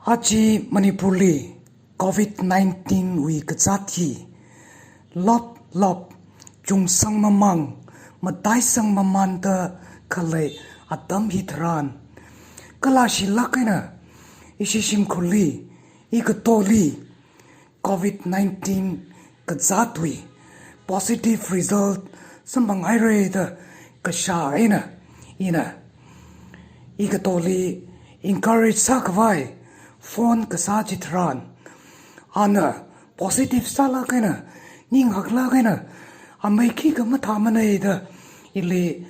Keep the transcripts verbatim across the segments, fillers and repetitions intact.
Aja Manipurli covid nineteen wui kazāt hi lop lop chungsang mamān, mataisang mamānda khalei atam hitharan, kalāshilāk eina ishi shimkhurli, ikatoli covid nineteen kazātwui positive result samphanghaira da kashā eina ina ikatoli encourage sākhavai phone kasā chitharan, ana positive sālāk eina, ninghaklāk eina, amei khikha mathāmana da ili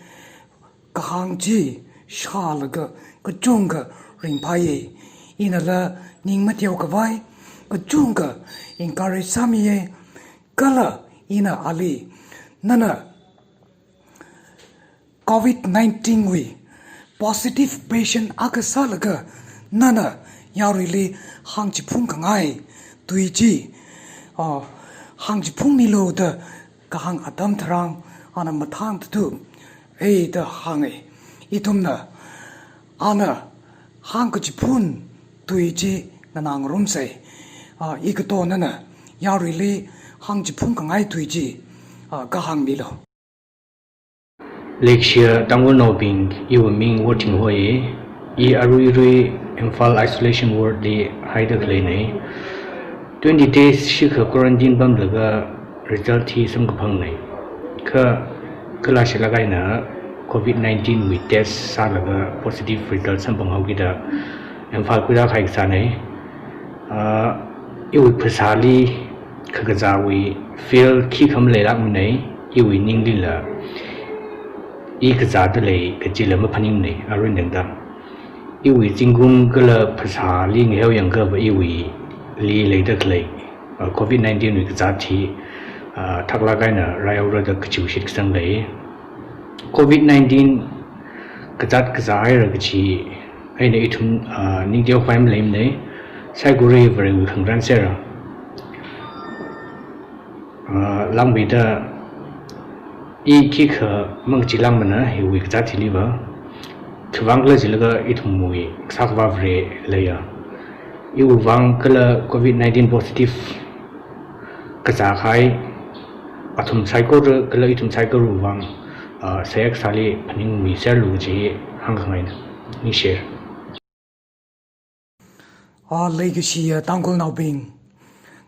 kahāng chi shālaga kachungkha ringphāya. Inala ning mateokhavai kachungkha encourage sāmiya. Kala ina ali, nana covid nineteen wui positive patient akha sālaga nana yaruili hāngchiphung khangai tui chi, ah, hāngchiphungmilu da kahāng atam tharan, ana mathāngthuda, ei da hānga. Ithumna ana hāngkachiphun tui chi nganāngarumsa. Ah, ikato nana yaruili hāngchiphung khangai tui chi, ah, kahāngmilu. Leikashiya Tangkhulnaobing, iwui ming Worthing hoi. I aruirui Imphal Isolation Ward li haida khaleina. Twenty days shikha quarantine pamlaga result hi samkaphangna. Kha kalāshilāk eina covid nineteen wui test sālaga positive result samphanghaokida Imphal khuida khai kasāna. Ah, iwui phasāli khakazāwui feel khikha maleilākmana, iwui ninglila i kazāda lei kajila maphaningmana, arui tangda. Iwui zingkum kala phasāli ngaheoyangkha va iwuili leida khalei, ah, covid nineteen wui kazāt hi, ah, thaklāk eina raihaora da kachiushit kasang lei. Covid nineteen kazāt kazāhaira kaji eina ithum, ah, ningteokhavai maleimana, saikora Varewui khangarān sera. Ah, langmeida i khikha mangachilākmana hiwui kazāt hili va. Khiwuivang khala jilaga ithumwui kasā akhava Vare leiya. Iwui vang kala covid nineteen positive kazākahai athum saikora kala ithum saikorawui vang, ah, seihā kasāli phaningmiserlu kaji hāngkhangaina. Ningshi. Ah, leikashiya Tangkhulnaobing,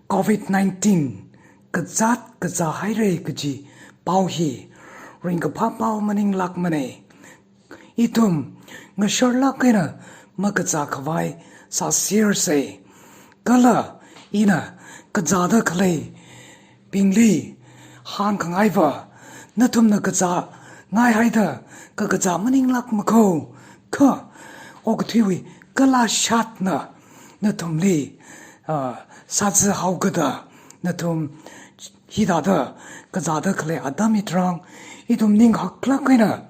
covid nineteen kazāt kazāhaira kaji pao hi ringkaphā pao maninglākmana. Ithum ngasharlāk eina makazākhavai sāsersa. Kala ina kazāda khaleibingli hāngkhangai va, nathumna kazāngaihaida kakazā maninglākmakho. Kha okathuiwui kalāshatna nathumli, ah, sāzāhaokada, nathum hithāda kazāda khalei atam hitharan, ithum ninghaklāk eina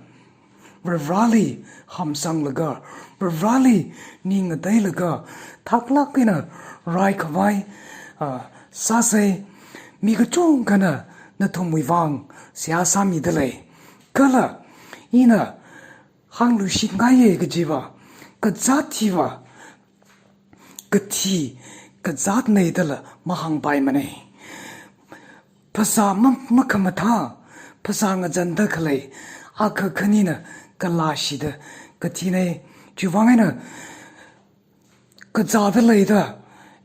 Varivarali hamsanglaga, Varivarali ning ngateilaga, thaklāk eina raikhavai, ah, sāsa. Mi kachungkhana nathumwui vang seihā sāmida lei. Kala ina hāngluishingaiya kaji va, kazāt hi va kathi kazātna dala mahāngpaimana. Phasā ma-, makhamathā, phasā ngazanda khalei akha khanina kalāshida kathina. Chiwuivang eina kazāda leida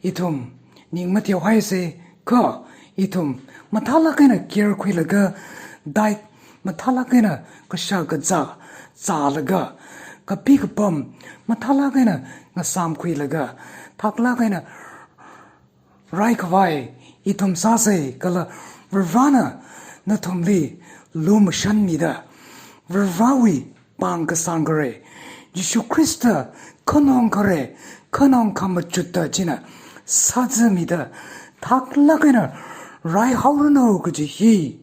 ithum ning mateohaisa, kha ithum mathālāk eina care khuilaga, diet mathālāk eina kashā kazā zālaga, kapi kapam mathālāk eina ngasāmkhuilaga, thaklāk eina raikhavai ithum sāsa. Kala Varivarana nathumli lumashanmida, Varivarawui pāng kasāngkhare, Jishu Khrista khanong khare, khanong khamachutta china sāzāmida, thaklāk eina raihaoranu kaji hi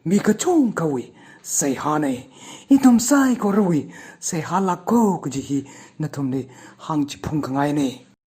mi kachungkhawui seihāna. Ithum saikorawui seihālākko kaji hi nathumli hāngchiphung khangaina.